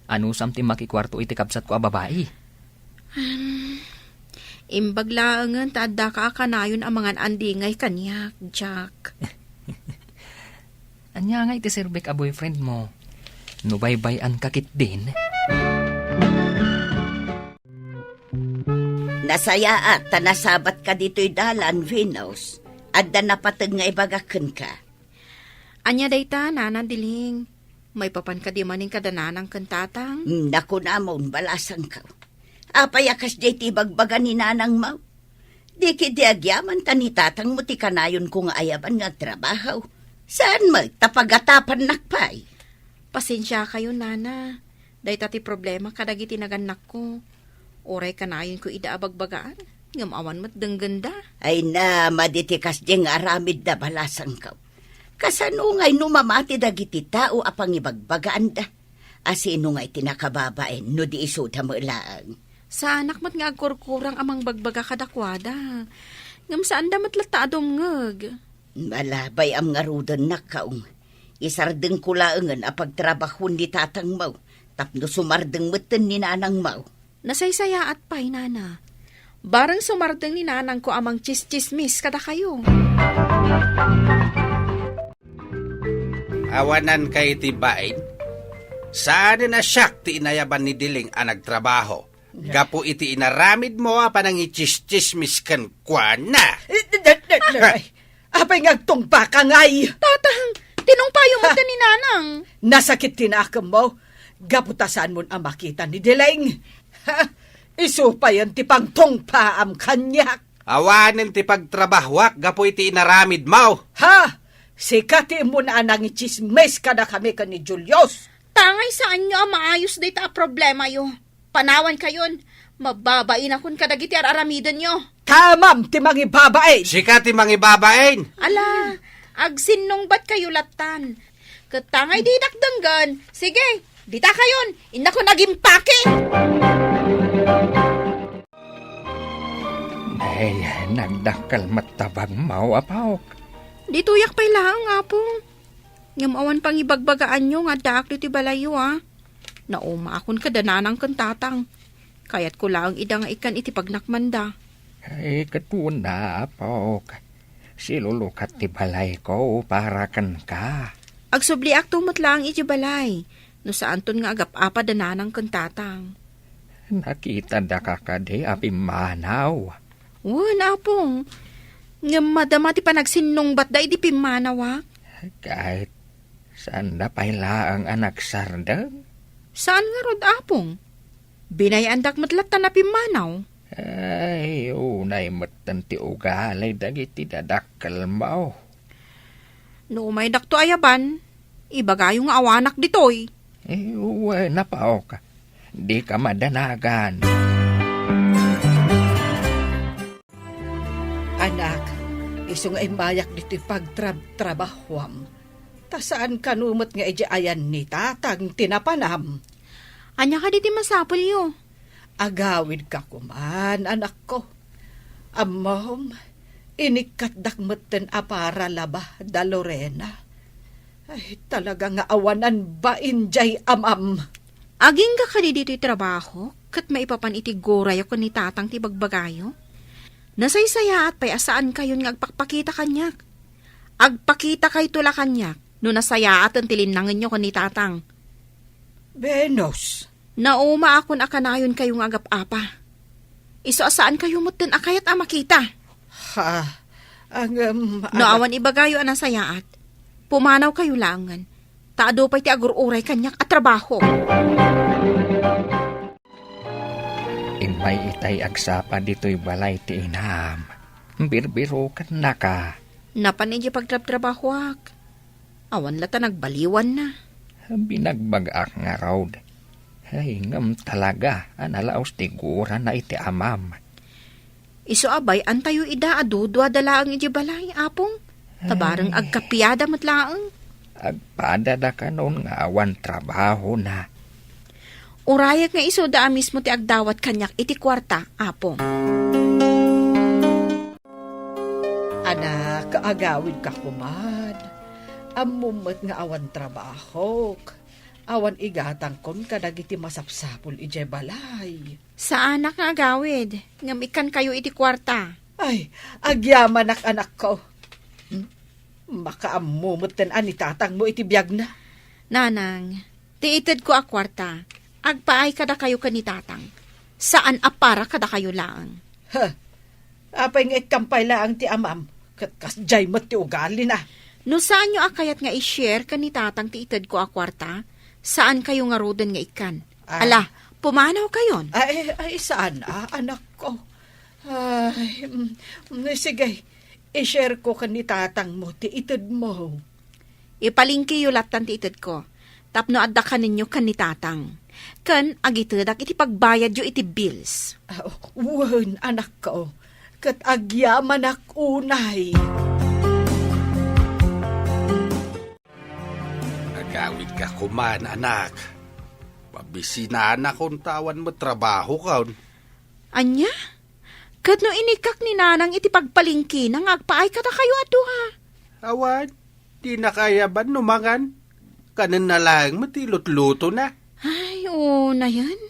Anusam ti makikuarto iti kabsatko a babai? Em, imbag laengen ta addaka a kanayon a mangan-andingay kaniak, Jack. Ania ngay ti serbik a boyfriendmo? No baybay-anka ketdin. Nasayaat ta nasabatka ditoy dalan, Venus. Adda napateg nga ibagak kenka. Ania dayta, Nana Diling? Maipapan kadi manen kada nanang ken tatang? Hmm, nakunamon, balasangko. Apay a kasdiay ti ibagbaga ni nanangmo? Di ketdi agyaman ta ni tatangmo ti kanayonko nga ayaban nga agtrabaho. Saan met ta pagatapannak pay? Pasensiakayo, Nana. Dayta ti problema kadagiti nagannakko. Uray kanayonko ida a bagbagaan, ngem awan met denggenda. Ay na, madi ti kasdi nga aramidda, balasangko. Kasano ngay no mamati dagiti tao a pangibagbagaanda? A sino ngay ti nakababain no di isuda met laeng? Saanak met nga agkurkurang a mangbagbaga kadakuada. Ngem saanda met latta a dumngeg. Malabay am ngarudennak, kaong. Isardengko laengen a pagtrabahoen ni tatangmo tapno sumardeng metten ni nanangmo. Nasaysayaat pay, Nana. Bareng sumardeng ni nanangko a mangtsistsismis kadakayo. Awanan kay ti bain? Saanen a siak ti inayaban ni Diling a nagtrabaho gapu iti inaramidmo a panangitsistsismis kenkuana. Eh, d-, d-, d-, d-, ay, apay nga agtungpaka ngay? Tatang, tinungpayo met ni Nanang. Nasakit ti nakemmo gapu ta saanmon a makita ni Diling. Ha? Isu payen ti pangtungpaam kaniak. Awanen ti pagtrabahoak gapu iti inaramidmo. Ha? Sika ti immuna a nangitsismis kadakami ken ni Julius. Tangay saanyo a maayos dayta a problemayo. Panawankayon, mababainakon kadagiti ar-aramidenyo. Kamam ti mangibabain. Sika ti mangibabain. Ala, agsinnungbatkayo lattan. Ket tangay didak denggen. Sige, ditakayon, innakon agimpake. Ay, nagdakkel met ta bagmo, Apo. Ditoyak pay laeng, Apo. Ngem awan pangibagbagaanyo nga addaak ditoy balayyo, a. Naumaakon kada nanang ken tatang. Kayatko laeng ida nga ikkan iti pagnakmanda. Ay, ket wen, Apo. Silulukat ti balayko para kenka. Agsubliakto met laeng iti balay, no saanton nga agap-apa da nanang ken tatang. Nakitada ka kadi a pimmanaw? Wen, Apong. Ngem madama ti panagsinnungbatda idi pimmanawak. Ket saanda pay laeng a nagsardeng? Saan ngarud, Apong. Binay-andak met latta a pimmanaw. Ay, unay metten ti ugali dagiti dadakkelmo. No umaydakto ayaban, ibagayo nga awanak ditoy. Eh, wen, Apo. Dika madanagan. Anak, isu nga immayak ditoy pagtrabtrabahuam. Ta saan kano met nga idiay ayan ni tatang ti napanam. Ania kadi ti masapulyo? Agawidka koman, anakko. Ammom, inikkatdak metten a para laba da Lorena. Ay, talaga nga awanan bain jay amam. Agingga kadi ditoy trabaho, ket maipapan iti gurayyo ken ni tatang ti bagbagayo? Nasaysayaat pay a saankayon nga agpakpakita kaniak. Agpakitakayto la kaniak no nasayaaten ti linnangenyo ken ni tatang. Venus. Naumaakon a kanayonkayo nga agap-apa. Isu a saankayo metten a kayat a makita. Ha? Ngem, no aga- awan ibagayo a nasayaat, pumanawkayo laengen, ta adu pay ti agur-uray kaniak a trabaho. Immay itay agsapa ditoy balay ti inam. Birbirokennaka. Napan idiay pagtrabtrabahoak. Awan la ta nagbaliwanna. Binagbag-ak ngarud. Ay, ngem talaga a nalaos ti gurana iti amam. Isu a bay-antayo ida a duduada laeng idiay balay, Apong. Ta bareng ay, agkapiada met laeng. Agpadada kanon nga awan trabahona. Urayek nga isuda a mismo ti agdawat kaniak iti kuarta, Apong. Anak, agawidka koman. Ammom met nga awan trabahok. Awan igatangkon kadagiti masapsapul idiay balay. Saanak nga agawid, ngem ikkankayo iti kuarta. Ay, agyamanak, anakko. Hmm? Makaammo metten a ni tatangmo iti biagna. Nanang, Ti itedko a kuarta, agpaay kadakayo ken ni Tatang. Saan a para kadakayo laeng. Ha? Apay nga ikkan pay laeng ti amam, ket kasdiay met ti ugalina. No saanyo a kayat nga i-share ken ni Tatang ti itedko a kuarta, saankayo ngaruden nga ikkan. Ah. Ala, pumanawkayon. Ay, ay, saan a, anakko? Ay, mm, mm, sige, i-share ko ken ni Tatangmo ti itedmo. Ipalingkiyo lattan ti itedko, tapno adda kanenyo ken ni Tatang. Ken agitedak iti pagbayadyo iti bills. Ah, wen, anakko, ket agyamanak unay. Agawidka koman, anak. Mabisinaanakon ta awan met trabahokon. Ania? Ket no inikkak ni Nanang iti pagpalingkina nga agpaay kadakayo a dua? Awan, dinaka ayaban no mangan. Kanenna laeng met ti lutlutona. Ay, unayen.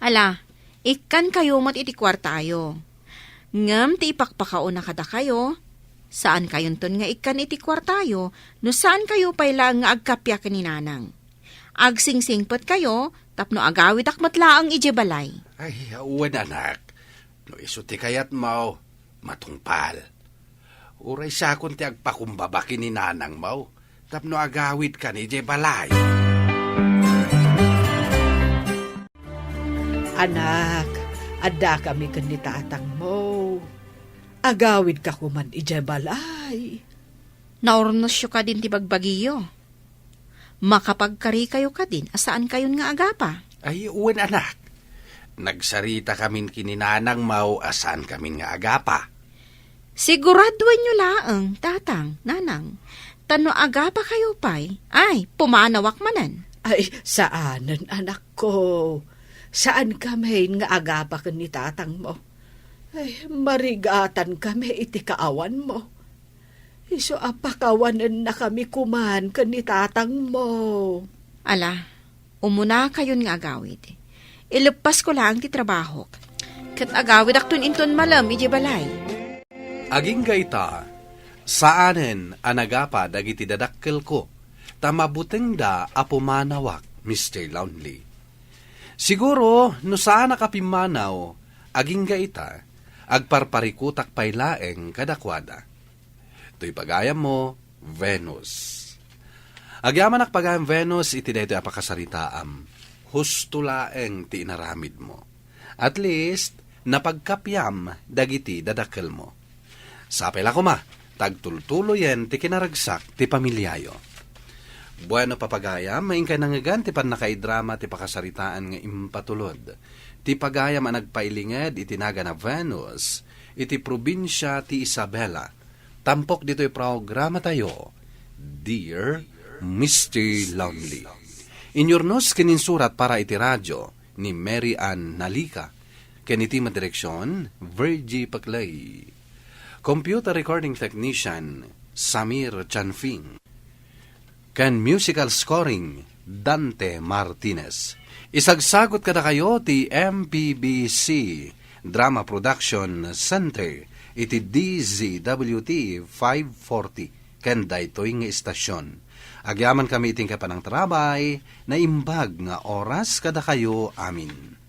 Ala, ikkankayo met iti kuartayo. Ngem ti ipakpakaona kadakayo, saankayonton nga ikkan iti kuartayo no saankayo pay laeng nga agkappia ken ni Nanang. Agsingsingpetkayo tapno agawidak met laeng idiay balay. Ay, wen, anak. No isu ti kayatmo, matungpal. Uray siakon ti agpakumbaba ken ni Nanangmo tapno agawidkan idiay balay. Anak, addakami ken ni Tatangmo. Agawidka koman idiay balay. Naurnosyo kadin ti bagbagiyo. Makapagkarikayo kadin a saankayon nga agapa. Ay, wen, anak. Nagsaritakamin ken ni Nanangmo a saankamin nga agapa. Siguraduenyo laeng, Tatang, Nanang, ta no agapakayo pay, ay, pumanawak manen. Ay, saanen, anakko. Saankami nga agapa ken ni Tatangmo. Ay, marigatankami iti kaawanmo. Isu a pakawanennakami koman ken ni Tatangmo. Ala, umunakayon nga agawid. Ileppasko laeng ti trabahok, ket agawidakton inton malem idiay balay. Agingga ita, saanen a nagapa dagiti dadakkelko, ta mabutengda a pumanawak, Mister Lonely. Siguro, no saanak a pimmanaw, agingga ita, agparparikutak pay laeng kadakuada. Toy pagayammo, Venus. Agyamanak pagayam, Venus, iti daytoy a pakasaritaam. Husto laeng ti inaramidmo. At least, napagkapiam dagiti dadakkelmo. Sapay la koma, ta agtultuloyen ti kinaragsak ti pamiliayo. Bueno, papagayam, inkay nangngegan ti pannakaidrama ti pakasaritaan nga impatulod ti pagayam a nagpailinged iti nagan a Venus iti probinsia ti Isabela, tampok ditoy programatayo, Dear Mister Lonely. Inyurnos ken insurat para iti radio ni Mary Ann Nalica, ken iti madireksion, Virgie Paclay. Computer recording technician, Samir Chanfing. Ken musical scoring, Dante Martinez. Isagsagut kadakayo ti M P B C Drama Production Center iti D Z W T five forty ken daytoy nga istasion. Agyamankami iti inkay panangtarabay, naimbag nga oras kadakayo amin.